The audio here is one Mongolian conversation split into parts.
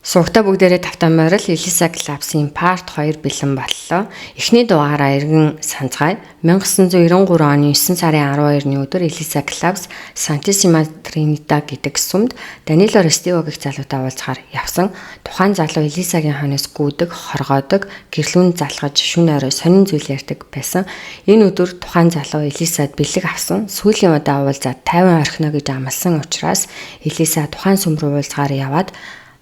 Сувагтаа бүгдээрээ тавтай морил Элиса Клапсын Part 2 бэлэн боллоо. Эхний дугаараа эргэн санацгаая. 1993 оны 9 сарын 12-ны өдөр Элиса Клапс Сантиссима Тринита гэдэг сүмд Данило Рестиво гэх залуутай уулзахаар явсан. Тухайн залуу Элисагийн хойноос гүйдэг, хоргоодог, гэрлүүн залгаж шүн орой сонин зүйл ярьдаг байсан. Энэ өдөр тухайн залуу Элисад бэлэг авсан. Сүүлийн удаа уулзаад 50 орхино гэж амласан учраас Элиса тухайн сүм рүү уулзгаар яваад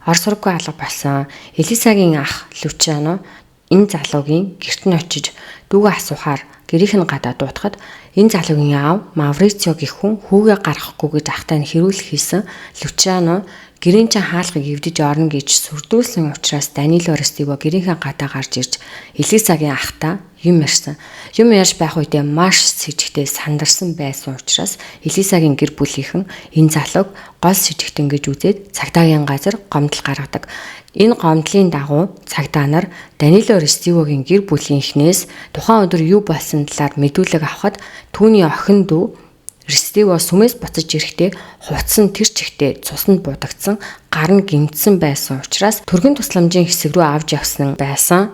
ор сурггүй алга болсон. Элисагийн ах Лучано энэ залуугийн гэрт нь очиж дүүгээ асуухаар гэрийнх нь гадаа дуутахад энэ залуугийн аав Маврицио гэх хүн хүүгээ гаргахгүй гэж ахтай нь хэрүүл хийсэн. Лучано гэрийн чин хаалгыг эвдэж орно гэж сүрдүүлсэн учраас Данило Рестиво гэрийнхээ гадаа гарч ирж Элисагийн ахтай юм ярьсан. Юм ярьж байх үедээ маш сэжигтэй сандарсан байсан учраас Элисагийн гэр бүлийнхэн энэ залууг гол сэжигтэн гэж үзээд цагдаагийн газар гомдол гаргадаг. Энэ гомдлын дагуу цагдаа нар Данило Рестивогийн гэр бүлийнхнээс тухайн өдөр юу болсон талаар мэдүүлэг авахад түүний охин дүү Рестиво сүмээс буцаж ирэхдээ хувцас нь тэр чигтээ цуснд будагдсан, гар нь гэмтсэн байсан учраас түргэн тусламжийн хэсэг рүү авч явсан байсан.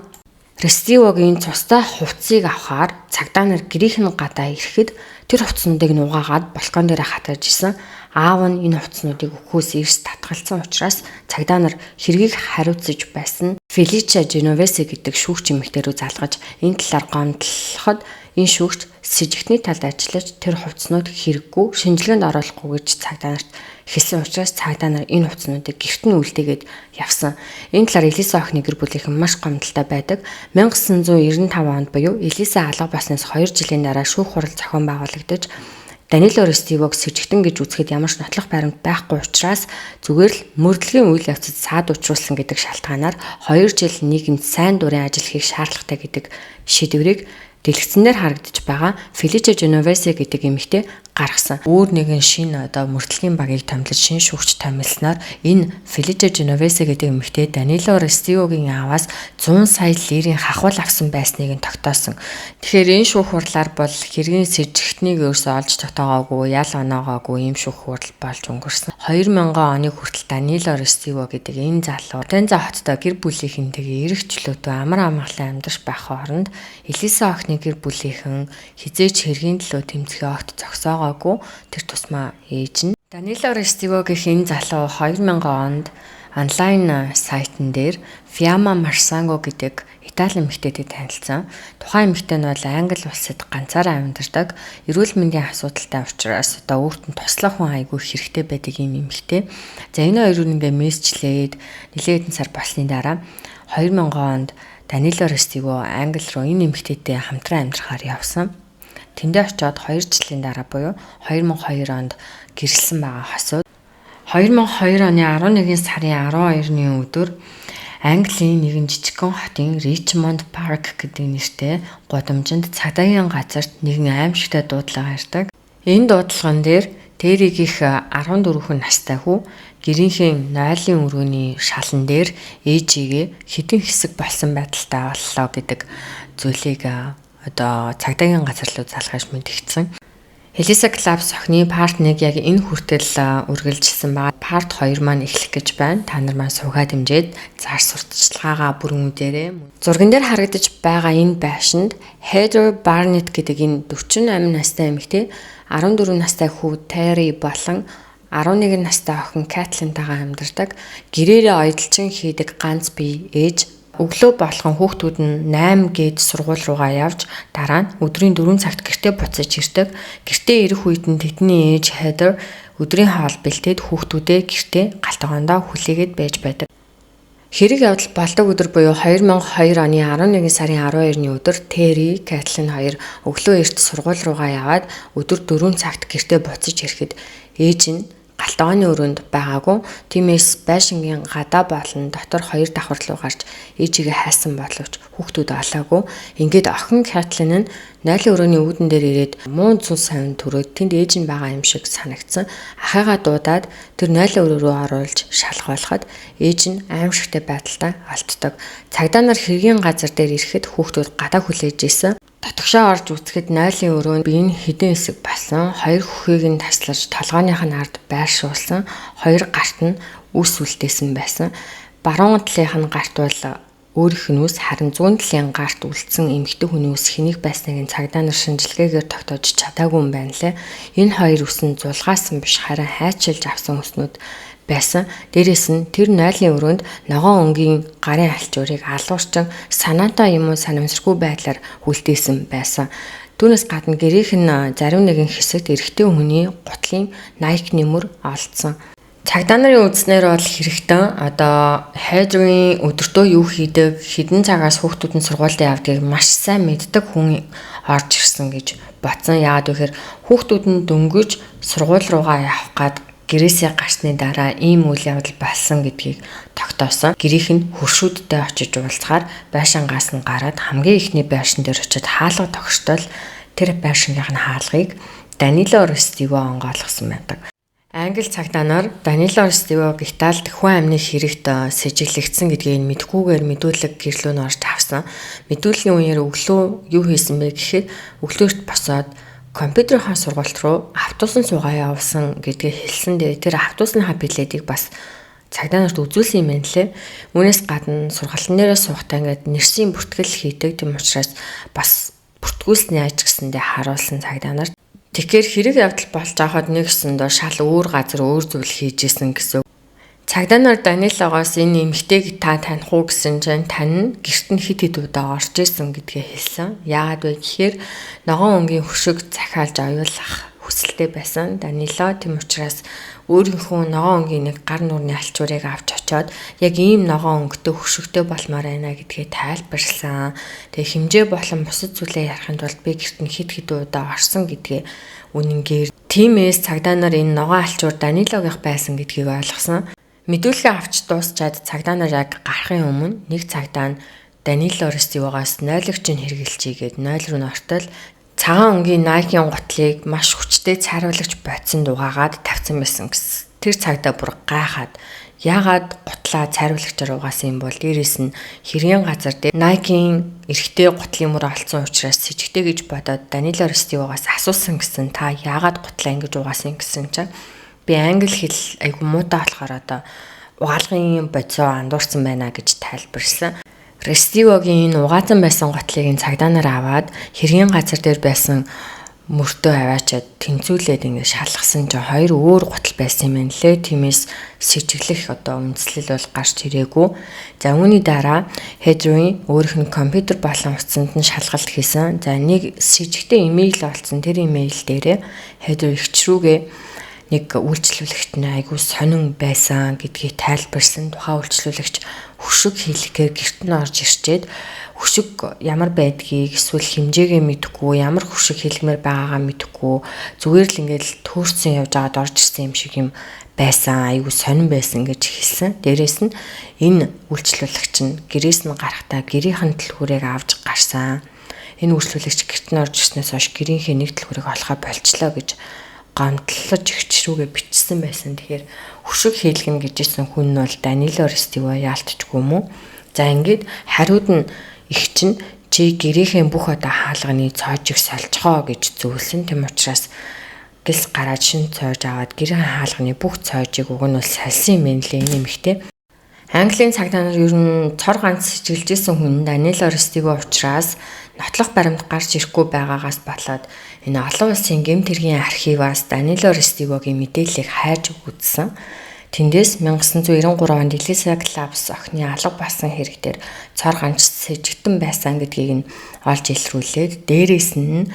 Рестивогийн цустай хувцсыг авахаар цагдаа нар гэрийнх нь гадаа ирэхэд тэр хувцснуудыг нугаагаад балкон дээр хатааж исэн. Аав нь энэ хувцснуудыг өгөхөөс эрс татгалцсан учраас цагдаа нар хэргийг хариуцаж байсан. Фелича Женовесе гэдэг шүүгч эмэгтэй рүү залгаж энэ талаар гомдлоход энэ шүүгч сэжигтний талд ажиллаж тэр хувцснууд хэрэггүй шинжилгээнд оруулахгүй гэж цагдаа нарт хэлсэн учраас цагдаа нар энэ хувцснуудыг гэрт нь үлдээгээд явсан. Энэ талаар Элиса охины гэр бүлийнхэн маш гомдолтой байдаг. 1995 онд буюу Элиса алга болсноос 2 жилийн дараа шүүх хурал зохион байгуулагдаж Данило Рестивог сэжигтэн гэж үзэхэд ямар ч нотлох баримт байхгүй учраас зүгээр л мөрдлөгийн үйл явцад саад учруулсан гэдэг шалтгаанаар 2 жил нийгэмд сайн дурын ажил хийх шаардлагатай гэдэг шийдвэрийг дэлгэцэн дээр харагдаж байгаа Феличе Женовесе гэдэг эмэгтэй гаргасан. Өөр нэгэн шинэ одоо мөрдлөгийн багийг томилж шинэ шүүгч томилсноор энэ Феличе Женовесе гэдэг эмэгтэй Данило Рестиогийн ааваас 100 сая лирийн хахуул авсан байсныг нь тогтоосон. Тэгэхээр энэ шүүх хурлаар бол хэргийн сэжигтнийг өөрсөө олж тогтоогоогүй, ял оноогоогүй ийм шүүх хурал болж өнгөрсөн. 2000 оны хүртэл Данило Рестиво гэдэг энэ залуу Тенза хоттой гэр бүлийнхэнтэйгээ эрх чөлөөтэй амар амгалан амьдарч байх хооронд Элиса охины гэр бүлийнхэн хизээч хэргийн төлөө тэмцэхээ огт зогсоогоогүй, тэр тусмаа ээж нь Данило Рестиво гэх энэ залуу 2000 онд онлайн сайтн дээр Фиама Марсанго гэдэг Итали эмэгтэйтэй танилцсан. Тухайн эмэгтэй нь бол Англи улсад ганцаараа амьдардаг. Эрүүл мэндийн асуудалтай учраас одоо өөрт нь туслах хүн айгүй хэрэгтэй байдаг юм эмэгтэй. За энэ хоёр ингээ мессежлээд нэлээд хэдэн сар болсны дараа 2000 онд Данило Рестиво Англи руу энэ эмэгтэйтэй хамтран амьдрахаар явсан. Тэндээ очиод 2 жилийн дараа буюу 2002 онд гэрлэсэн байгаа хосууд. 2002 оны 11 сарын 12-ны өдөр Английн нэгэн жижигхэн хотын Ричмонд Парк гэдэг нэртэй гудамжинд цагдаагийн газарт нэгэн аимшигтай дуудлага ярьдаг. Энэ дуудлаган дээр Тэригийнх 14 настай хүү гэрийнхээ нойлын өрөөний шалан дээр ээжигээ хэдэн хэсэг болсон байдалтай оллоо гэдэг зүйлийг одоо цагдаагийн газар руу залгаж мэдгдсэн. Элиса Клапс охины Part 1 яг энэ хүртэл үргэлжилсэн байгаа. Part 2 маань эхлэх гэж байна. Та нар маань суугаа дэмжиж зар сурталчилгаагаа бүрэн үдээрэй. Зурган дээр харагдаж байгаа энэ байшинд Heather Barnett гэдэг энэ 48 настай эмэгтэй 14 настай хүү Terry болон 11 настай охин Кэтлинтайгаа амьдардаг. Гэрээрээ оёдолчин хийдэг ганц бие ээж өглөө болгон хүүхдүүд нь 8 гээд сургууль руугаа явж дараа нь өдрийн 4 цагт гэртээ буцаж ирдэг. Гэртээ ирэх үед нь тэдний ээж Heather өдрийн хоол бэлтээд хүүхдүүдээ гэртээ гал тогоондоо хүлээгээд байж байдаг. Хэрэг явдал болдог өдөр буюу 2002 оны 11 сарын 12-ны өдөр Терри, Кэтлин хоёр өглөө эрт сургууль руугаа яваад өдөр 4 цагт гэртээ буцаж ирэхэд ээж нь гал тогооны өрөөнд байгаагүй. Тиймээс байшингийн гадаа болон дотор хоёр давхар руу гарч ээжигээ хайсан боловч хүүхдүүд олоогүй. Ингээд охин Кэтлин нь нойлын өрөөний үүдэн дээр ирээд муу зүн совин төрөөд тэнд ээж нь байгаа юм шиг санагдсан. Ахыгаа дуудаад тэр нойлын өрөө рүү оруулж шалгуулхад ээж нь аимшигтай байдалтай олддог. Цагдаа нар хэргийн газар дээр ирэхэд хүүхдүүд гадаа хүлээж исэн. Дотогшоо орж үзэхэд нойлын өрөөнд би энэ хэдэн хэсэг болсон. Хоёр хөхийг нь таслаж толгойных нь ард байршуулсан. Хоёр гарт нь үс үлдээсэн байсан. Баруун талынх нь гарт бол өөрийнх нь үс, харин зүүн талын гарт үлдсэн эмэгтэй хүний үс хэнийг байсныг нь цагдаа нар шинжилгээгээр тогтоож чадаагүй юм байна лээ. Энэ хоёр үс нь зулгаасан биш, харин хайчилж авсан үснүүд байсан. Дээрээс нь тэр нойлын өрөөнд ногоон өнгийн гарын алчуурыг алуурчин санаатай юм уу санамсаргүй байдлаар үлдээсэн байсан. Түүнээс гадна гэрийнх нь зарим нэгэн хэсэгт эрэгтэй хүний гутлын Nike-ны мөр олдсон. Цагдаа нарын үзснээр бол хэрэгтэн одоо Хайдрын өдөртөө юу хийдэг, хэдэн цагаас хүүхдүүд нь сургуульд явдгийг маш сайн мэддэг хүн орж ирсэн гэж бодсон. Яагаад гэвэл хүүхдүүд нь дөнгөж сургууль руугаа явах гад гэрээсээ гарсны дараа ийм үйл явдал болсон гэдгийг тогтоосон. Гэрийнх нь хөршүүдтэй очиж уулзахаар байшингаас нь гараад хамгийн эхний байшин дээр очиод хаалга тогштол тэр байшингийнх нь хаалгыг Данило Рестиво онгойлгосон байдаг. Англи цагдаа нар Данило Рестивог Италид хүн амны хэрэгт сэжиглэгдсэн гэдгийг мэдэхгүйгээр мэдүүлэг гэрлөө нь орж авсан. Мэдүүлгийн үеэр өглөө юу хийсэн бэ гэхэд өглөөрт босоод компьютерийнхаа сургалт руу автобусан суугаа явуулсан гэдгийг хэлсэн. Тэгээ тэр автобусныхаа билетийг бас цагдаа нарт үзүүлсэн юм байна лээ. Үүнээс гадна сургалтын дээрээ суухдаа ингээд нэрсийн бүртгэл хийдэг. Тийм учраас бас бүртгүүлсний аж гэсэндээ харуулсан цагдаа нарт. Тэгэхээр хэрэг явдал болж байхад нэг ёсондоо шал өөр газар өөр зүйл хийж исэн гэсэн. Цагдаа нар Данилогоос энэ эмэгтэйг та таних уу гэсэн чинь тань гэрт нь хэд хэд удаа орж исэн гэдгээ хэлсэн. Яагаад вэ гэхээр ногоон өнгийн хөшиг захиалж оюулах хүсэлтэй байсан. Данило тэм учраас өөрийнхөө ногоон өнгийн нэг гар нүрний алчуурыг авч очиод яг ийм ногоон өнгөтэй хөшигтэй болмоор байна гэдгээ тайлбарлсан. Тэгээ хэмжээ болон бусад зүйлээ ярихын тулд би гэрт нь хэд хэд удаа орсон гэдгээ үнэнгээр. Тиймээс цагдаа нар энэ ногоон алчуур Данилогийнх байсан гэдгийг ойлгосон. Мэдүүлгээ авч дуусчаад цагдаа нар яг гарахын өмнө нэг цагдаа нь Данило Рестивогоос нойлогчийг хэрэгэлчихийгээд 0 руу нь ортол цагаан өнгийн Nike-ийн гутлыг маш хүчтэй цайруулагч бодсон дугаагаад тавьсан байсан гэсэн. Тэр цагдаа бүр гайхаад яагаад гутлаа цайруулагчаар угаасан юм бол дээрээс нь хэргийн газар дээр Nike-ийн эрэгтэй гутлын мөр олцсон учраас сэжигтэй гэж бодоод Данило Рестивогоос асуусан гэсэн. Та яагаад гутлаа ингэж угаасан гэсэн чинь би англи хэл айгу муутай болохоор одоо угаалгын бодисоо андуурсан байна гэж тайлбарласан. Рестивогийн энэ угаацсан байсан гутлыг энэ цагдаа нар аваад хэргийн газар дээр байсан мөртөө аваачаад тэнцүүлээд ингэ шалгасан чинь хоёр өөр гутал байсан юм байна лээ. Тиймээс сэжиглэх одоо үндслэл бол гарч ирээгүй. За үүний дараа Хедрийн өөрийнх нь компьютер болон утсанд нь шалгалт хийсэн. За нэг сэжигтэй имэйл олцсон. Тэр имэйл дээрээ Хедр эгч рүүгээ нэг үйлчлүүлэгч нь айгүй сонин байсан гэдгийг тайлбарсан. Тухайн үйлчлүүлэгч хөшиг хийлгэхээр гэрт нь орж ирчээд хөшиг ямар байдгийг эсвэл хэмжээгээ мэдэхгүй, ямар хөшиг хийлгмээр байгаагаа мэдэхгүй, зүгээр л ингээд төөрсөн явж байгаад орж ирсэн юм шиг юм байсан, айгүй сонин байсан гэж хэлсэн. Дээрээс нь энэ үйлчлүүлэгч нь гэрээс нь гарахдаа гэрийнхэн түлхүүрийг авч гарсан. Энэ үйлчлүүлэгч гэрт нь орж ирснээс хойш гэрийнхээ нэг түлхүүрийг олохоо болчлоо гэж гомдлож эгч рүүгээ бичсэн байсан. Тэгэхээр хөшиг хийлгэнэ гэж ирсэн хүн нь бол Данило Рестиво яалтчгүй юм уу? За ингээд хариуд нь эгч нь чи гэрийнхээ бүх одоо хаалганы цоожийг сольцгоо гэж зөвлөсөн. Тэм учраас гэлс гараад шин цоож аваад гэрийн хаалганы бүх цоожийг уг нь бол сольсон юм байна лээ энэ эмэгтэй. Английн цагдаа нар ер нь цор ганц сэжиглэжсэн хүн Данило Рестиво учраас нотлох баримт гарч ирэхгүй байгаагаас болоод энэ олон улсын гэмт хэргийн архиваас Данило Рестивогийн мэдээллийг хайж үзсэн. Тэндээс 1993 онд Элиса Клапс охины алга болсон хэрэг дээр цор ганц сэжигтэн байсан гэдгийг нь олж илрүүлээд дээрээс нь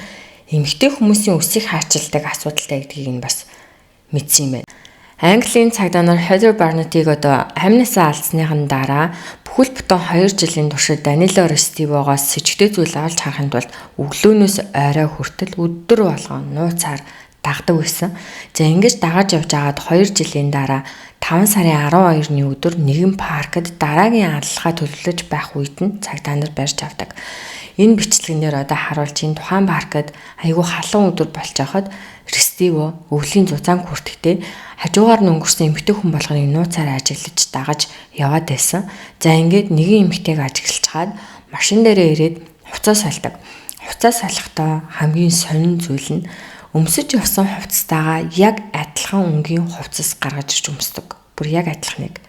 эмэгтэй хүмүүсийн үсийг хаачилдаг асуудалтай гэдгийг нь бас мэдсэн юм байна. Английн цагдаа нар Heather Barnett-ийг одоо амнасаа алдсныхан дараа бүхэл бүтэн 2 жилийн туршид Данило Рестивогоос сэжигтэй зүйл олж харахын тулд өглөөнөөс орой хүртэл өдөр болгон нууцаар дагдаг байсан. За ингэж дагаж явж байгаад 2 жилийн дараа 5 сарын 12-ны өдөр нэгэн паркд дараагийн аллахаа төлөвлөж байх үед нь цагдаа нар барьж авдаг. Энэ бичлэгнээр одоо харуулж энэ тухайн паркд айгүй халуун өдөр болж байхад Рестиво өвлийн зузаан хүртэхдээ хажуугаар нь өнгөрсөн эмэгтэй хүн болгоныг нууцаар ажиглаж дагаж яваад байсан. За ингээд нэгэн эмэгтэйг ажиглаж машин дээрээ ирээд хувцас салдаг. Хувцас салахдаа хамгийн сонин зүйл нь өмсөж явсан хувцастайгаа яг адилхан өнгийн хувцас гаргаж ирж өмсдөг. Бүр яг адилханыг.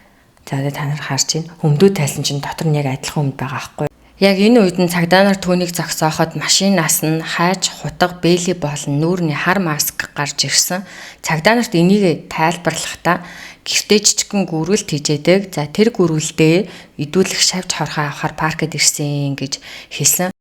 За одоо та нар харж байна. Өмдөө тайлсан чинь дотор нь яг адилхан өмд байгаа байхгүй. Яг энэ үед нь цагдаа нар түүнийг зогсооход машинаас нь хайж хутга бэли болон нүүрний хар маск гарч ирсэн. Цагдаа нарт энийг тайлбарлахдаа гэртээ жижигхэн гүрвэл тийжээдэг. За тэр гүрвэлдээ идүүлэх шавж хорхоо авахар паркд ирсэн гэж хэлсэн.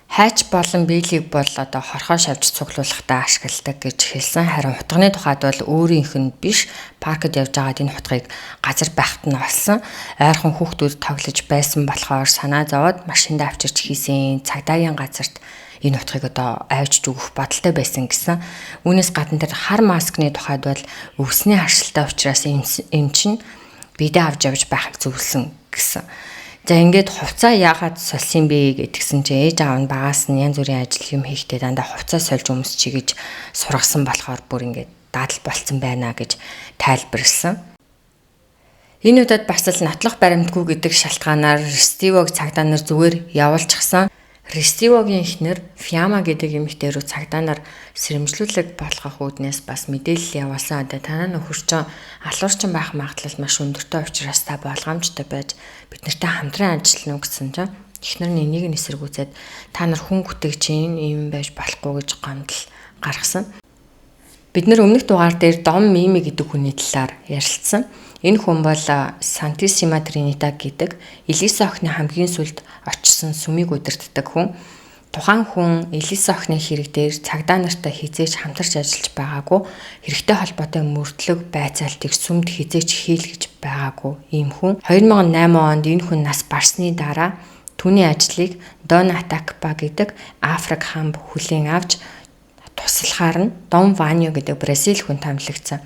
Хайч болон биелийг бол одоо хорхоо шавж цуглуулахдаа ашигладаг гэж хэлсэн. Харин хутганы тухайд бол өөрийнх нь биш, паркд явж байгаад энэ хутгийг газар байхад нь олсон. Ойрхон хүүхдүүд тоглож байсан болохоор санаа зовоод машиндаа авчирч хийсэн. Цагдаагийн газарт энэ хутгийг одоо авчиж өгөх бодолтой байсан гэсэн. Үүнээс гадна тэр хар маскны тухайд бол өвсний харшилтай учраас эмч нь бидээ авч явж байхыг зөвлөсөн гэсэн. За ингээд хувцаа яагаад сольсон бэ гэдгсэн чинь ээж аав нь багаас нь янз бүрийн ажил юм хийхдээ дандаа хувцаа сольж өмсчий гэж сургасан болохоор бүр ингээд дадал болцсон байна гэж тайлбарлсан. Энэ удаад бас л нотлох баримтгүй гэдэг шалтгаанаар Рестивог цагдаа нар зүгээр явуулчихсан. Рестивогийн эхнэр Фиама гэдэг эмэгтэй рүү цагдаа нар сэрэмжлүүлэг болгох үүднээс бас мэдээлэл явуулсан. Одоо танаа нөхөр чинь алуурчин байх магадлал маш өндөртэй учраас та болгоомжтой байж бид нартай хамтран ажиллана уу гэсэн чинь эхнэр нь энийг нь эсэргүүцээд та нар хүн гүтэг чинь ийм байж болохгүй гэж гомдол гаргасан. Бид нар өмнөх дугаар дээр Дом Мими гэдэг хүний талаар ярилцсан. Энэ хүн бол Сантиссима Тринита гэдэг Элиса охины хамгийн сүүлд очсон сүмийг удирддаг хүн. Тухайн хүн Элиса охины хэрэг дээр цагдаа нартай хизээж хамтарч ажиллаж байгаагүй, хэрэгтэй холбоотой мөрдлөг байцаалтыг сүмд хизээж хийлгэж байгаагүй ийм хүн. 2008 онд энэ хүн нас барсны дараа түүний ажлыг Дон Атакпа гэдэг Африк хамб хүлээн авч туслахаар нь Дон Ванио гэдэг Бразил хүн томилогдсон.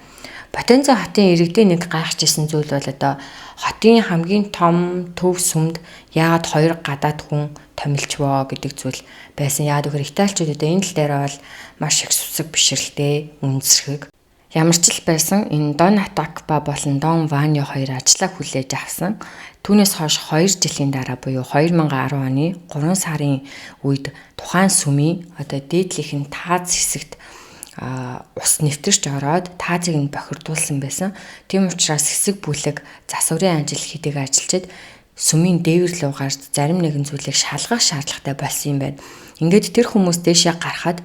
Потензо хотын иргэдийн нэг гайхажсэн зүйл бол одоо хотын хамгийн том төв сүмд яагаад хоёр гадаад хүн томилчвоо гэдэг зүйл байсан. Яагаад гэвэл италичууд одоо энэ тал дээр бол маш их сүсэг бишрэлтэй, үнсрэг. Ямар ч л байсан энэ Дон Атакпа болон Дон Ванио хоёр ажлаа хүлээж авсан. Түүнээс хойш 2 жилийн дараа буюу 2010 оны 3 сарын үед тухайн сүмийн одоо дээдлийнх нь тааз хэсэгт ус нэвтэрч ороод таазыг нь бохирдуулсан байсан. Тийм учраас хэсэг бүлэг засварын ажил хийдэг ажилчид сүмийн дээвэр рүү гарч зарим нэгэн зүйлийг шалгах шаардлагатай болсон юм байна. Ингээд тэр хүмүүс дээшээ гарахад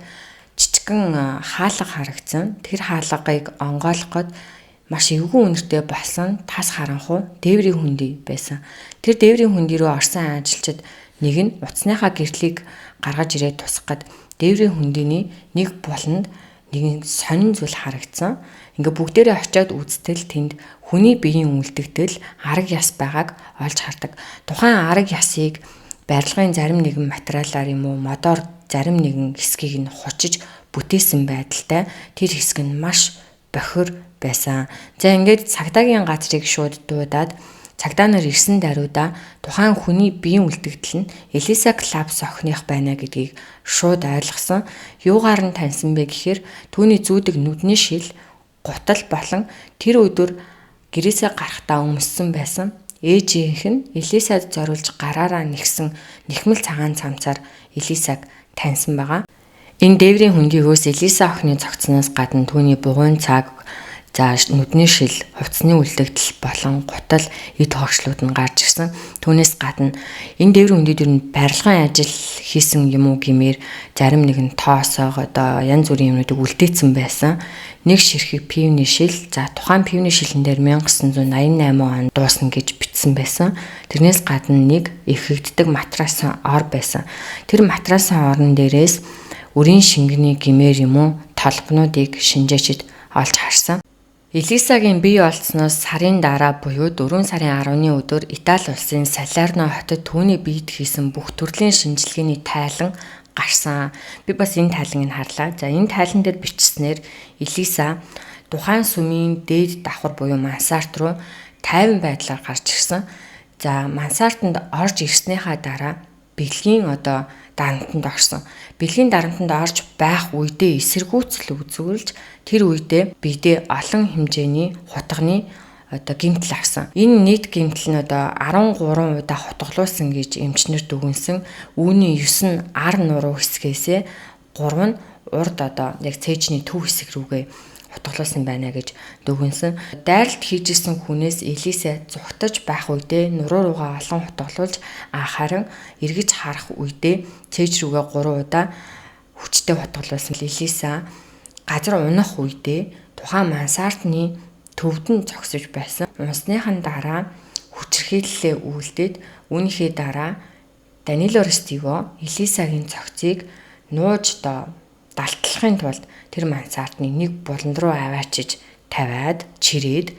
жижигхэн хаалга харагдсан. Тэр хаалгыг онгойлгох гээд маш эвгүй үнэртэй болсон тас харанхуй дээврийн хөндий байсан. Тэр дээврийн хөндий рүү орсон ажилчид нэг нь утасныхаа гэрлийг гаргаж ирээд тусах гээд дээврийн хөндийний нэг буланд нэгэн сонин зүйл харагдсан. Ингээ бүгдээрээ очиод үзтэл тэнд хүний биеийн үлдэгдэл арга яс байгааг олж хардаг. Тухайн арга ясыг барилгын зарим нэгэн материалаар юм уу модоор зарим нэгэн хэсгийг нь хучиж бүтээсэн байдалтай тэр хэсэг нь маш бохир байсан. За ингээд цагдаагийн газрыг шууд дуудаад цагдаа нар ирсэн даруйда тухайн хүний биеийн үлдэгдэл нь Элиса Клапс охиных байна гэдгийг шууд ойлгосон. Юугаар нь таньсан бэ гэхээр түүний зүүдэг нүдний шил, гутал болон тэр өдөр гэрээсээ гарахдаа өмссөн байсан. Ээжийнх нь Элисад зориулж гараараа нэгсэн нэхмэл цагаан цамцаар Элисаг таньсан байгаа. Энэ дээврийн хөндийгөөс Элиса охины цогцсноос гадна түүний бугуйн цаг, за нүдний шил, хувцсны үлдэгдэл болон гутал эд хогшлууд нь гарч ирсэн. Түүнээс гадна энэ дээврийн хөндий дээр нь барилгын ажил хийсэн юм уу гэмээр зарим нэгэн тоосоог одоо янз бүрийн юмнуудыг үлдээсэн байсан. Нэг ширхэг пивний шил, за тухайн пивний шилэн дээр 1988 онд дуусна гэж бичсэн байсан. Тэрнээс гадна нэг эвхэгддэг матрасын ор байсан. Тэр матрасын орон дээрээс үрийн шингэний гэмээр юм уу толбнуудыг шинжээчид олж харсан. Элисагийн бие олдсноос сарын дараа буюу 4 сарын 10-ны өдөр Итали улсын Салерно хотод түүний биед хийсэн бүх төрлийн шинжилгээний тайлан гарсан. Би бас энэ тайланыг харлаа. За энэ тайлан дээр бичснээр Элиса тухайн сүмийн дээд давхар буюу мансарт руу тайван байдлаар гарч ирсэн. За мансартанд орж ирснийхаа дараа бэлгийн одоо дарамтанд орсон. Бэлгийн дарамтанд орж байх үедээ эсэргүүцэл үзүүлж тэр үедээ биедээ олон хэмжээний хутганы одоо гэмтэл авсан. Энэ нийт гэмтэл нь одоо 13 удаа хутгалуулсан гэж эмчнэр дүгнсэн. Үүний 9 нь ар нуруу хэсгээсээ 3 нь урд одоо яг цээжний төв хэсэг рүүгээ хутгалуулсан байна гэж дүгнсэн. Дайралт хийж исэн хүнээс Элиса зугтаж байх үедээ нуруу руугаа олон хутгалуулж, харин эргэж харах үедээ цээж рүүгээ 3 удаа хүчтэй хутгалуулсан. Элиса газар унах үедээ тухайн мансардны төвд нь зогсож байсан. Унсныхан дараа хүчирхийллээ үйлдээд үүнийхээ дараа Данило Рестиво Элисагийн цогцыг нууж доо далтлахын тулд тэр мансардны нэг булан руу аваачиж тавиад чирээд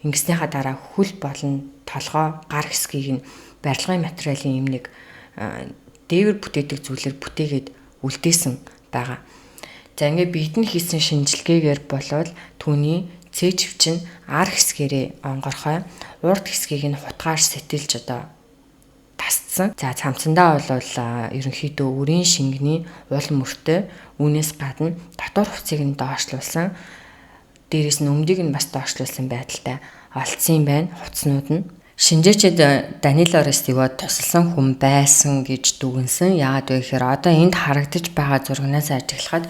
ингэснийхаа дараа хөл болон толгой гар хэсгийг нь барилгын материалын юм нэг дээвэр бүтээдэг зүйлээр бүтээгээд үлдээсэн байгаа. За ингээ бидэнд хийсэн шинжилгээгээр болвол түүний цээжвч нь ар хэсгээрээ онгорхой, урд хэсгийг нь хутгаар сэтэлж одоо тасцсан. За цамцандаа бол ерөнхийдөө үрийн шингэний уул мөртэй, үүнээс гадна дотор хувцсыг нь доошлуулсан, дээрээс нь өмдийг нь бас доошлуулсан байдалтай олдсон юм байна хувцснууд нь. Шинжээчид Данило Рестиво тусалсан хүн байсан гэж дүгнсэн. Яагаад вэ гэхээр одоо энд харагдаж байгаа зурагнаас ажиглахад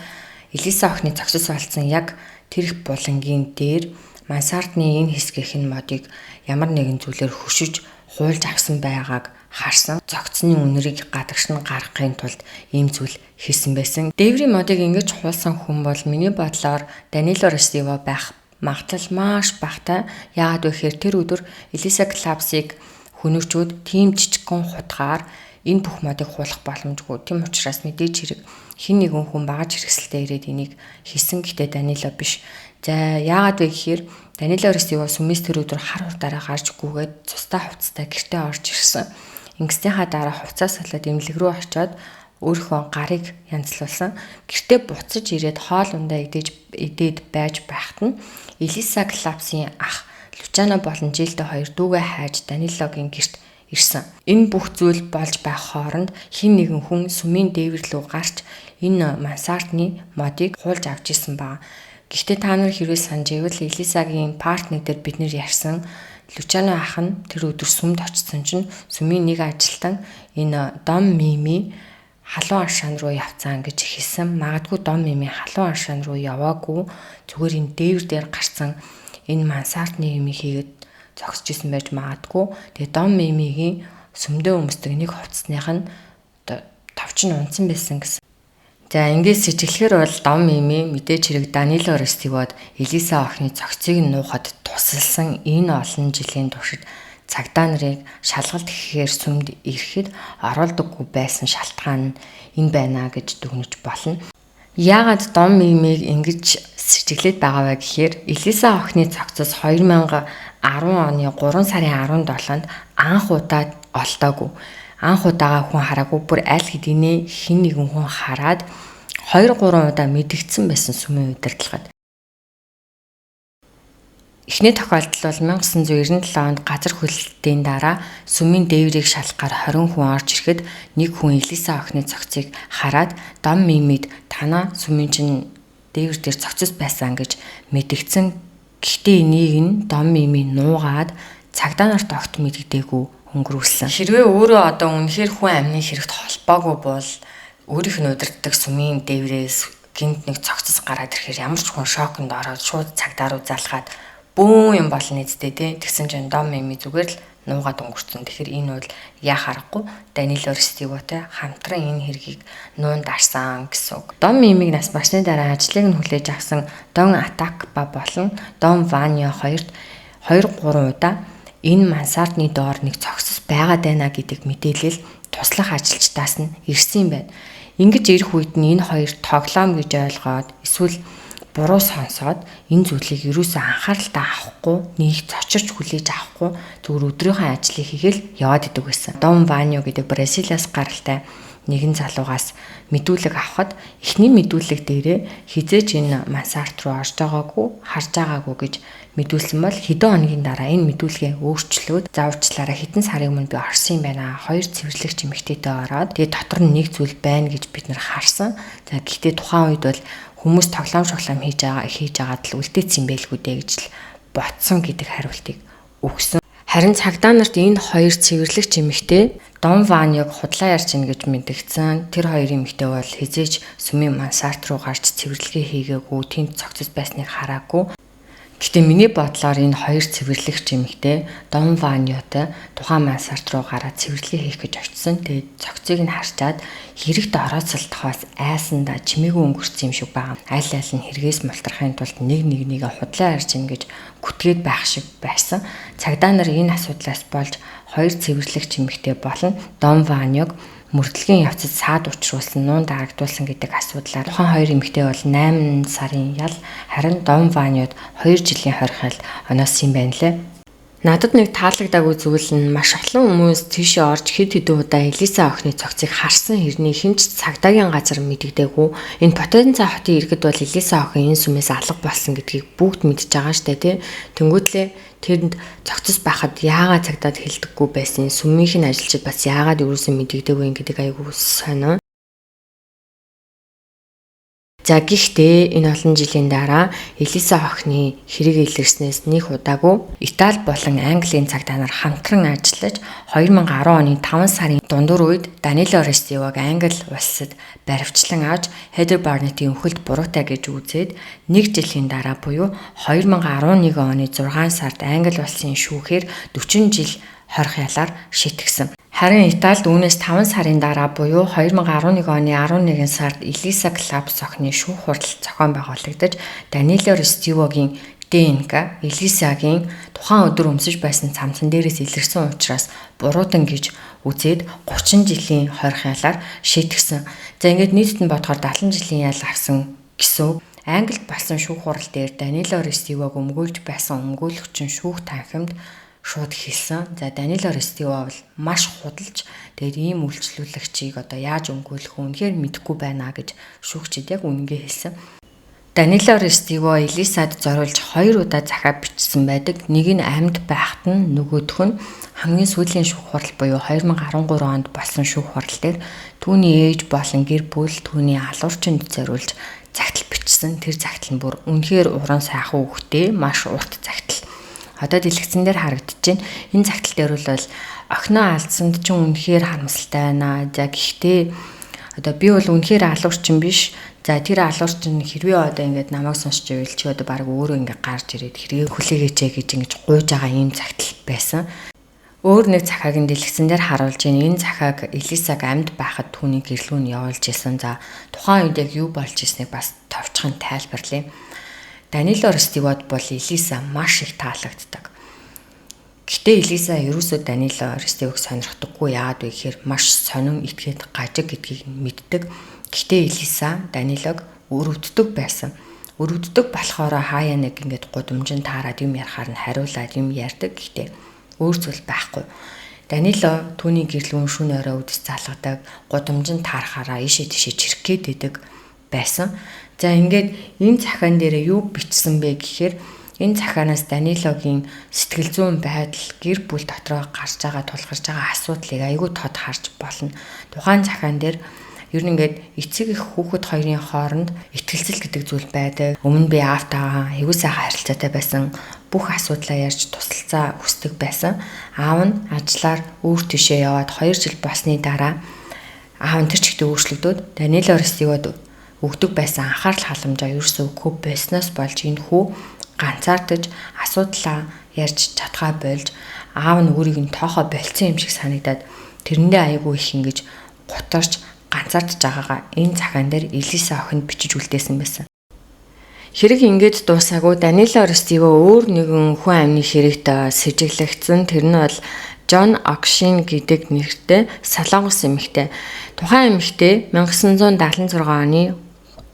Элиса охины зогсос олдсон яг тэр их булангийн дээр мансардны энэ хэсгийнх нь модыг ямар нэгэн зүйлээр хөшиж хуулж авсан байгааг харсан. Зогцны үнэрийг гадагш нь гаргахын тулд ийм зүйл хийсэн байсан. Дээврийн модыг ингэж хуулсан хүн бол миний бодлоор Данило Рестиво байх магадлал маш багатай. Яагаад вэ гэхээр тэр өдөр Элиса Клапсыг хөнөөгчүүд тийм жижигхэн хутгаар энэ бүх модыг хуулах боломжгүй. Тийм учраас мэдээж хэрэг хэн нэгэн хүн багаж хэрэгсэлтэй ирээд энийг хийсэн. Гэтэ Данило биш. За яагаад вэ гэхээр Данило Рестиво сүмээс тэр өдөр хар хурдаараа гарч гүгээд цустай хувцастай гэртээ орж ирсэн. Ингэснийхаа дараа хувцас салаад эмнэлэг рүү очиод өөрийнхөө гарыг янзлуулсан. Гэртээ буцаж ирээд хоол ундаа идээд байж байхад нь Элиса Клапсын ах Лучано болон Жилдэ хоёр дүүгээ хайж Данилогийн гэрт ирсэн. Энэ бүх зүйл болж байх хооронд хэн нэгэн хүн сүмийн дээвэр рүү гарч энэ мансардны модыг хуулж авч исэн ба. Гэхдээ та нар хэрвээ санаж ивэл Элисагийн партнер дээр бид нэр ярьсан Лучано ах нь тэр өдөр сүмд очсон чинь сүмийн нэг ажилтан энэ Дом Мими халуун аршаан руу явцсан гэж хэлсэн. Магадгүй Дом Мими халуун аршаан руу яваагүй, зүгээр энэ дээвэр дээр гарсан энэ мансардны юм хийгээд зогсож исэн байж магадгүй. Тэгээ Дом Мимигийн сүмдээ өмсдөг нэг хувцсных нь товч нь унтсан байсан гэсэн. За ингээд сэжиглэхээр бол Дом Мими мэдээж хэрэг Данило Рестивод Элиса охины цогцыг нь нуухад тусалсан энэ олон жилийн туршид цагдаа нарыг шалгалт хийхээр сүмд ирэхэд оруулдаггүй байсан шалтгаан нь энэ байна гэж дүгнэж болно. Яагаад Дом Мимиг ингэж сэжиглээд байгаа вэ гэхээр Элиса охины цогцоос 2010 оны 3 сарын 17-нд анх удаа олдоогүй. Анх удаага хүн хараагүй, бүр аль хэдийнэ хэн нэгэн хүн хараад 2-3 удаа мэдэгдсэн байсан сүмийн удирдлагад. Эхний тохиолдол бол 1997 онд газар хөдлөлтийн дараа сүмийн дээврийг шалгахаар 20 хүн орж ирэхэд нэг хүн Элиса охины цогцыг хараад Дом Мимид танаа сүмийн чинь дээвэр дээр цогцос байсан гэж мэдэгдсэн. Гэхдээ энийг нь Дом Мими нуугаад цагдаа нарт огт мэдэгдээгүй өнгөрүүлсэн. Хэрвээ өөрөө одоо үнэхээр хүн амны хэрэгт холбоогүй бол өөрийнх нь удирддаг сүмийн дээврээс гинт нэг цогцос гараад ирэхээр ямар ч хүн шоконд ороод шууд цагдаа руу залгаад бөөн юм болно эцтэй тий. Тэгсэн чинь Дом Мими зүгээр л нуугаад өнгөрцөн. Тэгэхээр энэ бол яах аргагүй Данило Рестивотой хамтран энэ хэргийг нуун дарсан гэсэн үг. Дом Мимиг нас барсны дараа ажлыг нь хүлээж авсан Дон Атакба болон Дон Ванио хоёрт 2-3 удаа энэ мансардны доор нэг цогцос байгаад байна гэдэг мэдээлэл туслах ажилчдаас нь ирсэн юм байна. Ингэж ирэх үед нь энэ хоёр тоглоом гэж ойлгоод эсвэл буруу сонсоод энэ зүйлийг ерөөсөө анхааралтай авахгүй, нэг цочирч хүлээж авахгүй зүгээр өдрийнхөө ажлыг хийгээл яваад идэг байсан. Дон Ванио гэдэг Бразилиас гаралтай нэгэн залуугаас мэдүүлэг авахад эхний мэдүүлэг дээрээ хизээч энэ мансарт руу орж байгаагүй, харж байгаагүй гэж мэдүүлсэн бол хэдэн хоногийн дараа энэ мэдүүлгээ өөрчлөөд за уучлаарай хэдэн сарын өмнө би орсон юм байна. Хоёр цэвэрлэгч эмэгтэйтэй ороод тэгээ дотор нь нэг зүйл байна гэж бид нар харсан. За гэхдээ тухайн үед бол хүмүүс тоглоом шоглоом хийж байгаад л үлдээсэн юм байлгүй дээ гэж л ботсон гэдэг хариултыг өгсөн. Харин цагдаа нарт энэ хоёр цэвэрлэгч эмэгтэй Дон Ваньог худлаа ярьж ийн гэж мэдгдсэн. Тэр хоёр эмэгтэй бол хэзээ ч сүмийн мансарт руу гарч цэвэрлэгээ хийгээгүй, тэнд цогцос байсныг хараагүй. Гэхдээ миний бодлоор энэ хоёр цэвэрлэгч эмэгтэй Дон Ваньотой тухайн мансарт руу гараад цэвэрлэгээ хийх гэж очисон. Тэгээд цогцыг нь харчаад хэрэгт орооцолдохоос айсандаа чимээгүй өнгөрсөн юм шиг байгаа. Аль аль нь хэрэгээс мултрахын тулд нэг нэгнийгээ худлаа ярьж ийн гэж гүтгээд байх шиг байсан. Цагдаа нар энэ асуудлаас болж хоёр цэвэрлэгч эмэгтэй болон Дон Ваньог мөрдлөгийн явцад саад учруулсан, нуун дарагдуулсан гэдэг асуудлаар тухайн хоёр эмэгтэй бол 8 сарын ял, харин Дон Ваньод 2 жилийн хорих ял оноос юм байна лээ. Надад нэг таалагдаагүй зүйл нь маш олон хүмүүс тийшээ орж хэд хэдэн удаа Элиса охины цогцыг харсан хэрний хэн ч цагдаагийн газар мэддэггүй. Энэ Потенца хотын иргэд бол Элиса охин энэ сүмээс алга болсон гэдгийг бүгд мэдж байгаа штэ тий. Тэнгүүтлээ тэрэнд цогцос байхад яагаад цагдаад хэлдэггүй байсан, сүмийнх нь ажилчид бас яагаад юусэн мэддэггүй юм гэдэг айгүй сонио. За гэхдээ энэ олон жилийн дараа Элиса охины хэрэг илэрснээс нэг удаагүй Итали болон Английн цагдаа нар хамтран ажиллаж 2010 оны 5 сарын дундуур үед Данило Рестивог Англи улсад баривчлан авч Хедер Барнетийн өхөлд буруутай гэж үзээд нэг жилийн дараа буюу 2011 оны 6 сард Англи улсын шүүхээр 40 жил хорих ялаар шийтгсэн. Харин Италид үүнээс 5 сарын дараа буюу 2011 оны 11 сард Элиса Клапс охины шүүх хурал зохион байгуулагдаж Данило Рестивогийн ДНК Элисагийн тухайн өдөр өмсөж байсан цамцан дээрээс илэрсэн учраас буруутан гэж үзээд 30 жилийн хорих ялаар шийтгсэн. За ингээд нийтд нь бодохоор 70 жилийн ял авсан гэсэн үг. Англид болсон шүүх хурал дээр Данило Рестивог өмгөөлж байсан өмгөөлөгч нь шүүх танхимд шууд хэлсэн. За Данило Рестиво бол маш худалж тэгээд ийм үйлчлүүлэгчийг одоо яаж өмгөөлөх вэ? Үнэхээр мэдэхгүй байна гэж шүүгчид яг үнэнгээ хэлсэн. Данило Рестиво Элисад зориулж 2 удаа захиа бичсэн байдаг. Нэг нь амьд байхад нь, нөгөөх нь хамгийн сүүлийн шүүх хурал буюу 2013 онд болсон шүүх хурал дээр түүний ээж болон гэр бүл түүний алуурчинд зориулж загтал бичсэн. Тэр загтал нь бүр үнэхээр уран сайхан үгтэй маш урт загтал. Одоо дэлгэцэн дээр харагдаж байна. Энэ загтал дээр бол охиноо алдсанд ч үнэхээр харамсалтай байна. За гэхдээ одоо би бол үнэхээр алуурчин биш. За тэр алуурчин хэрвээ одоо ингээд намайг сонсч байвал чи одоо баг өөрөө ингээд гарч ирээд хэрэгээ хүлээгээч гэж ингэж гуйж байгаа ийм загтал байсан. Өөр нэг захааг нь дэлгэцэн дээр харуулж байна. Энэ захааг Элисаг амьд байхад түүний гэрлүү нь явуулж исэн. За тухайн үед яг юу болж ирснийг бас товчхон тайлбарлая. Данило Рестивод бол Элиса маш их таалагддаг. Гэтэ Элиса ерөөсөө Данило Рестивог сонирхдаггүй. Яагаад вэ гэхээр маш сонин итгээд гажиг гэдгийг мэддэг. Гэтэ Элиса Данилог өрөвддөг байсан. Өрөвддөг болохоор хаяа нэг ингээд гудамжинд таарад юм ярихаар нь хариулаад юм ярьдаг. Гэтэ өөр зүйл байхгүй. Данило түүний гэрлүүн шүн орой үдс залгадаг, гудамжинд таарахаараа ийшээ тийшээ чирэх гээд байдаг байсан. За ингээд энэ захаан дээрээ юу бичсэн бэ гэхээр энэ захаанаас Данилогийн сэтгэл зүйн байдал, гэр бүл дотроо гарч байгаа, тулгарч байгаа асуудлыг айгүй тод харж болно. Тухайн захаан дээр ер нь ингээд эцэг их хүүхэд хоёрын хооронд итгэлцэл гэдэг зүйл байдаг. Өмнө би аавтайгаа аягүй сайхан харилцаатай байсан. Бүх асуудлаа ярьж тусалцаа хүсдэг байсан. Аав нь ажиллаар өөр тийшээ яваад 2 жил болсны дараа аав нь тэр чигтээ өөрчлөгдөөд Данило Рестивод өгдөг байсан анхаарал халамжаа ерөөсөө өгөхгүй болсноос болж энэ хүү ганцаардаж асуудлаа ярьж чадхаа болж аав нь өөрийг нь тоохоо болцсон юм шиг санагдаад тэрэндээ айгүй их ингэж гутарч ганцаардж байгаагаа энэ захаан дээр Элиса охинд бичиж үлдээсэн байсан. Хэрэг ингээд дуусаагүй Данило Рестиво өөр нэгэн хүн амны хэрэгт сэжиглэгдсэн. Тэр нь бол Джон Окшин гэдэг нэртэй Солонгос эмэгтэй. Тухайн эмэгтэй 1976 оны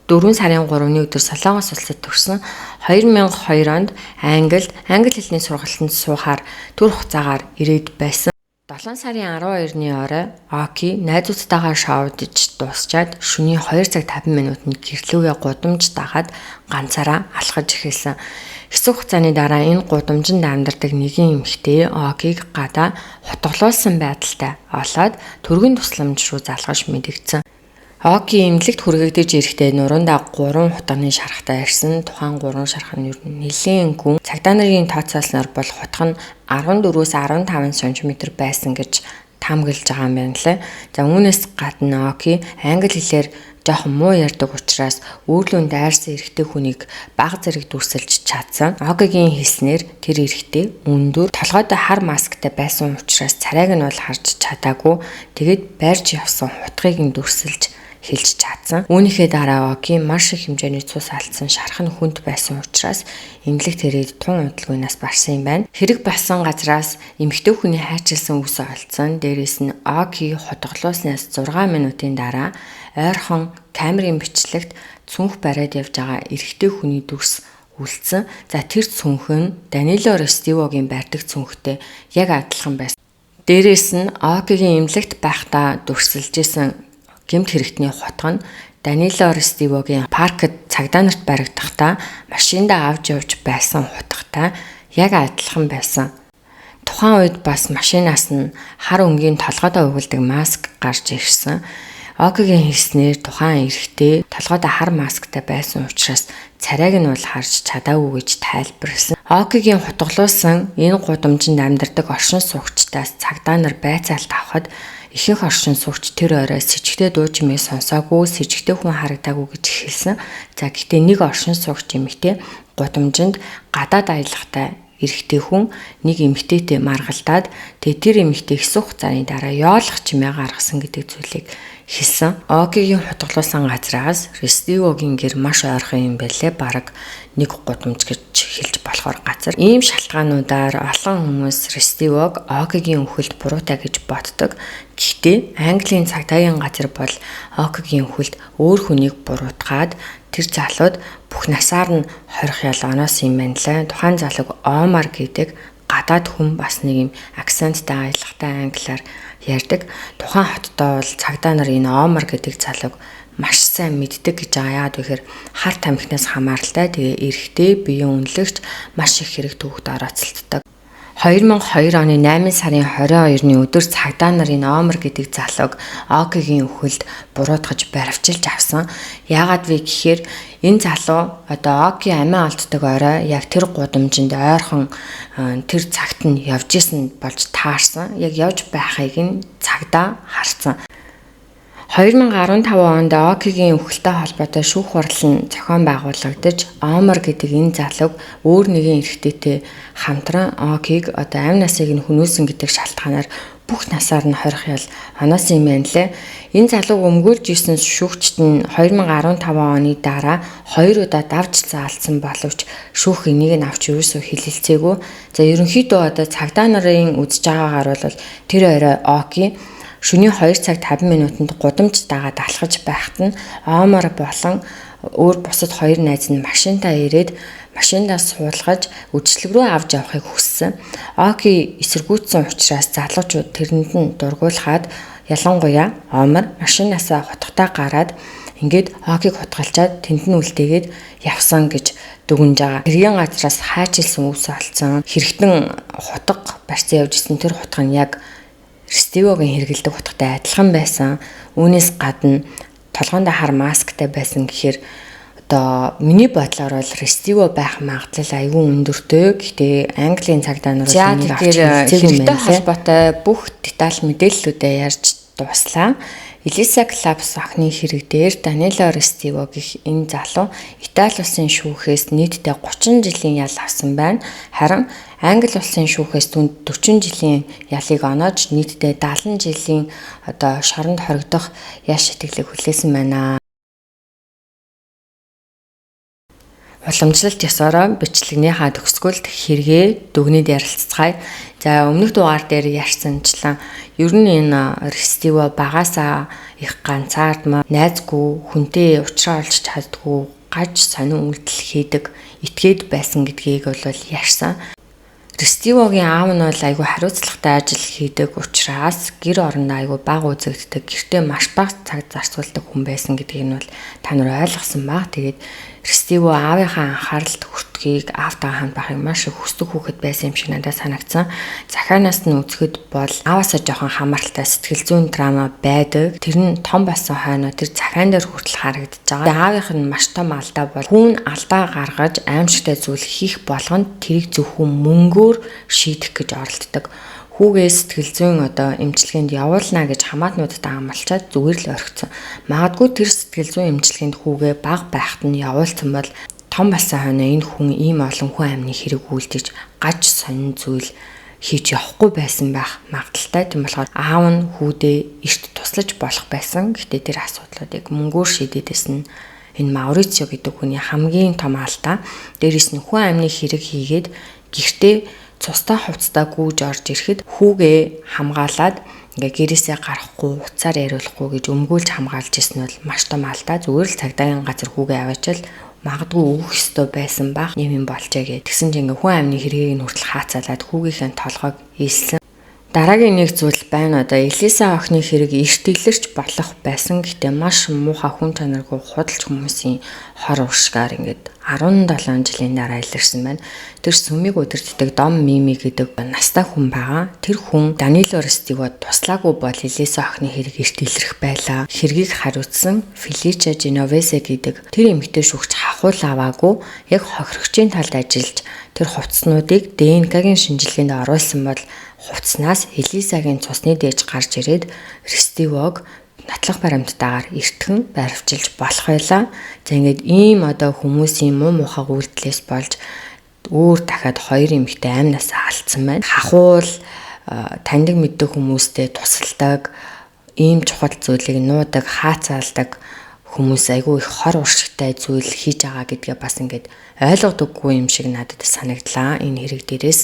4 сарын 3-ны өдөр Солонгос улсад төрсөн. 2002 онд Англид англи хэлний сургалтанд суухаар төр хугацаагаар ирээд байсан. 7 сарын 12-ны орой Оки найзуудтайгаа шоудж дуусчаад шөнийн 2 цаг 50 минутанд гэрлүүгээ гудамж дагаад ганцаараа алхаж эхэлсэн. Хэсэг хугацааны дараа энэ гудамжинд амьдардаг нэгэн эмэгтэй Окиг гадаа хутгалуулсан байдалтай олоод түргэн тусламж руу залгаж мэдэгдсэн. Оки эмнэлэгт хүргэгдэж ирэхдээ нуруундаа 3 хутганы шархтай ирсэн. Тухайн 3 шарх нь ер нь нэлээн гүн. Цагдаа нарын тооцоолсноор бол хутга нь 14-өөс 15 см байсан гэж таамаглаж байгаа юм байна лээ. За үүнээс гадна Оки англи хэлээр жоохон муу ярьдаг учраас өөрлөн дайрсан эрэгтэй хүнийг баг зэрэг дүрсэлж чадсан. Окигийн хэлснээр тэр эрэгтэй өндөр толгойдоо хар масктай байсан учраас царайг нь бол харж чадаагүй. Тэгээд барьж явсан хутгийг нь дүрсэлж хэлж чадсан. Үүнийхээ дараа Оки маш их хэмжээний цус алдсан, шарх нь хүнд байсан учраас эмнэлэгт ирээд тун удалгүй нас барсан юм байна. Хэрэг болсон газраас эмэгтэй хүний хайчилсан үс олдсон. Дээрээс нь Оки хутгалуулснаас 6 минутын дараа ойрхон камерын бичлэгт цүнх бариад явж байгаа эрэгтэй хүний дүрс үлдсэн. За тэр цүнх нь Данило Рестивогийн барьдаг цүнхтэй яг адилхан байсан. Дээрээс нь Окигийн эмнэлэгт байхдаа дүрсэлж исэн гэмт хэрэгтний хутга нь Данило Рестивогийн паркд цагдаа нарт баригдахдаа машиндаа авч явж байсан хутгатай яг адилхан байсан. Тухайн үед бас машинаас нь хар өнгийн толгойдоо угладаг маск гарч ирсэн. Окигийн хэлснээр тухайн эрэгтэй толгойдоо хар масктай байсан учраас царайг нь бол харж чадаагүй гэж тайлбарласан. Окигийн хутгалуулсан энэ гудамжинд амьдардаг оршин суугчдаас цагдаа нар байцаалт авахад ихэнх оршин суугч тэр орой сэжигтэй дуу чимээ сонсоогүй, сэжигтэй хүн харагдаагүй гэж хэлсэн. За гэхдээ нэг оршин суугч эмэгтэй гудамжинд гадаад аялгатай эрэгтэй хүн нэг эмэгтэйтэй маргалдаад тэгээ тэр эмэгтэй хэсэг хугацааны дараа ёолох чимээ гаргасан гэдэг зүйлийг хэлсэн. Окигийн хутгалуулсан газраас Рестивогийн гэр маш ойрхон юм байлээ. Бараг нэг гудамж гэж хэлж болохоор газар. Ийм шалтгаануудаар олон хүмүүс Рестивог Окигийн үхэлд буруутай гэж боддог. Гэхдээ Английн цагдаагийн газар бол Окигийн үхэлд өөр хүнийг буруутгаад тэр залууд бүх насаар нь хорих ял оноос юм байна лээ. Тухайн залууг Омар гэдэг гадаад хүн бас нэг юм акценттай аялгатай англиар ярьдаг. Тухайн хотдоо бол цагдаа нар энэ Омар гэдэг залууг маш сайн мэддэг гэж байгаа. Яагаад гэхээр хар тамхинаас хамааралтай, тэгээ эрэгтэй биеийн үнэлэгч маш их хэрэг түүхт орооцолддог. 2002 оны 8 сарын 22-ны өдөр цагдаа нар энэ Омар гэдэг залууг Окигийн үхэлд буруутгаж баривчилж авсан. Яагаад вэ гэхээр энэ залуу одоо Оки амиа алддаг орой яг тэр гудамжинд ойрхон тэр цагт нь явж исэн болж таарсан. Яг явж байхыг нь цагдаа харсан. 2015 онд Окигийн үхэлтэй холбоотой шүүх хурал нь зохион байгуулагдаж, Омар гэдэг энэ залууг өөр нэгэн эрэгтэйтэй хамтран Окиг одоо амь насыг нь хөнөөсөн гэдэг шалтгаанаар бүх насаар нь хорих ял оноос юм байна лээ. Энэ залууг өмгөөлж исэн шүүгчд нь 2015 оны дараа 2 удаа давж заалцсан боловч шүүх энийг нь авч ерөөсөө хилэлцээгүй. За ерөнхийдөө одоо цагдаа нарын үзэж байгаагаар бол тэр орой Оки шөнийн 2 цаг 50 минутанд гудамж дагаад алхаж байхад нь Омар болон өөр бусад хоёр найз нь машинтаа ирээд машиндаа суулгаж үдшилэг рүү авч явахыг хүссэн. Оки эсэргүүцсэн учраас залуучууд тэрэнд нь дургуулхад ялангуяа Омар машинаасаа хутгатаа гараад ингээд Окиг хутгалчаад тэнд нь үлдээгээд явсан гэж дүгнж байгаа. Хэргийн газраас хайчилсан үс олцсон. Хэрэгтэн хутга барьсан явж исэн тэр хутга нь яг Рестивогийн хэрэглэдэг хутгатай адилхан байсан. Үүнээс гадна толгоондоо хар масктай байсан гэхээр одоо миний бодлоор бол Рестиво байх магадлал айгүй өндөртэй. Гэхдээ Английн цагдаа нар бол энийг авч хэрэгтэй холбоотой бүх деталь мэдээллүүдээ ярьж дууслаа. Элиса Клапс охины хэрэг дээр Данило Рестиво гэх энэ залуу Итали улсын шүүхээс нийтдээ 30 жилийн ял авсан байна. Харин Англи улсын шүүхээс түүнд 40 жилийн ялыг оноож нийтдээ 70 жилийн одоо шоронд хоригдох ял шитгэлийг хүлээсэн байна. Уламжлалт ёсороо бичлэгнийхаа төгсгөлд хэрэгээ дүгнээд ярилцгаая. За өмнөх дугаар дээр ярьсанчлан ер нь энэ Рестиво багасаа их ганцаардмаа найзгүй хүнтэй уулзраа олж чаддгүй гаж сонин үйлдэл хийдэг итгээд байсан гэдгийг бол ярьсан. Рестивогийн аав нь бол айгүй хариуцлагатай ажил хийдэг учраас гэр орондоо айгүй бага үзэгддэг, гэртээ маш бага цаг зарцуулдаг хүн байсан гэдгийг нь бол та нар ойлгосон баг. Тэгээд Рестиво аавынхаа анхааралд хүртэхийг, аавтайгаа хамт байхыг маш их хүсдэг хүүхэд байсан юм шиг надад санагдсан. Захианаас нь үзэхэд бол ааваасаа жоохон хамааралтай сэтгэл зүйн драма байдаг. Тэр нь том болсон хойноо тэр захиан дээр хүртэл харагдаж байгаа. Аавынх нь маш том алдаа бол хүн алдаа гаргаж аимшигтай зүйл хийх болгонд тэрийг зөвхөн мөнгөөр шийдэх гэж оролддог. Хүүгээ сэтгэл зүйн одоо эмчилгээнд явуулна гэж хамаатнуудтай амлчаад зүгээр л орхисон. Магадгүй тэр сэтгэл зүйн эмчилгээнд хүүгээ бага байхад нь явуулсан бол том болсон хойно энэ хүн ийм олон хүн амны хэрэг үйлдэж гаж сонин зүйл хийж явахгүй байсан байх магадлалтай. Тийм болохоор аав нь хүүдээ эрт туслаж болох байсан. Гэхдээ тэр асуудлуудыг мөнгөөр шийдээдээс нь энэ Маурицио гэдэг хүний хамгийн том алдаа. Дээрээс нь хүн амны хэрэг хийгээд гэртээ цустай хувцастай гүйж орж ирэхэд хүүгээ хамгаалаад ингээ гэрээсээ гарахгүй, утсаар яриулахгүй гэж өмгөөлж хамгаалж ирсэн нь бол маш том алдаа. Зүгээр л цагдаагийн газар хүүгээ аваачаал магадгүй өгөх ёстой байсан байх юм болжээ гэх. Тэгсэн чинь ингээ хүн амны хэргийг нь хүртэл хаацаалаад хүүгийнхээ толгойг ийсэн. Дараагийн нэг зүйл байна, одоо Элиса охины хэрэг эрт илэрч болох байсан. Гэтэ маш муухай хүн чанаргүй худалч хүмүүсийн хор уршгаар ингээд 17 жилийн дараа илэрсэн байна. Тэр сүмийг удирддаг Дом Мими гэдэг настай хүн байгаа. Тэр хүн Данило Рестиго туслаагүй бол Элиса охины хэрэг эрт илэрх байлаа. Хэргийг хариуцсан Фелича Женовезе гэдэг тэр эмэгтэй шүүгч хахуул аваагүй яг хохирогчийн талд ажиллаж тэр хувцснуудыг ДНК-гийн шинжилгээнд оруулсан бол хувцснаас Элисагийн цусны дээж гарч ирээд Рестивог нотлох баримттайгаар эртхэн баривчилж болох байлаа. За, ингээд ийм одоо хүмүүсийн муу муухай үйлдэлээс болж өөр дахиад хоёр эмэгтэй амнасаа алдсан байна. Хахуул таньдаг мэддэг хүмүүстэй тусалдаг, ийм чухал зүйлийг нуудаг, хаацаалдаг хүмүүс айгүй их хор уршигтай зүйл хийж байгаа гэдгээ бас ингээд ойлгодоггүй юм шиг надад санагдлаа энэ хэрэг дээрээс.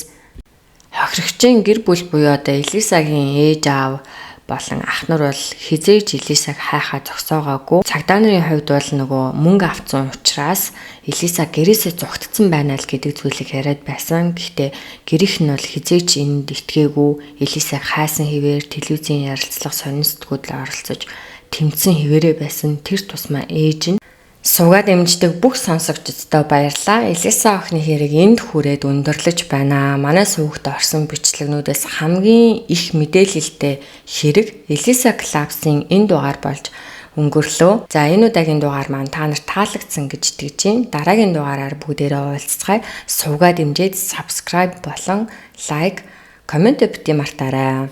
Хохирогчийн гэр бүл буюу одоо Элисагийн ээж аав болон ах нар бол хэзээ ч Элисаг хайхаа зогсоогоогүй. Цагдаа нарын хувьд бол нөгөө мөнгө авсан учраас Элиса гэрээсээ зугтцсан байна л гэдэг зүйлийг яриад байсан. Гэхдээ гэрийнх нь бол хэзээ ч энд итгээгүй. Элисаг хайсан хэвээр телевизийн ярилцлага, сонин сэтгүүлд оролцож тэмцсэн хэвээрээ байсан. Тэр тусмаа ээж нь. Сувгаа дэмждэг бүх сонсогчдод баярлалаа. Элиса охины хэрэг энд хүрээд өндөрлөж байна. Манай сувагт орсон бичлэгнүүдээс хамгийн их мэдээлэлтэй хэрэг Элиса Клапсын энэ дугаар болж өнгөрлөө. За, энэ удаагийн дугаар маань та нарт таалагдсан гэж итгэж байна. Дараагийн дугаараар бүгдээрээ уулзцгаая. Сувгаа дэмжиж subscribe болон like, comment битгий мартаарай.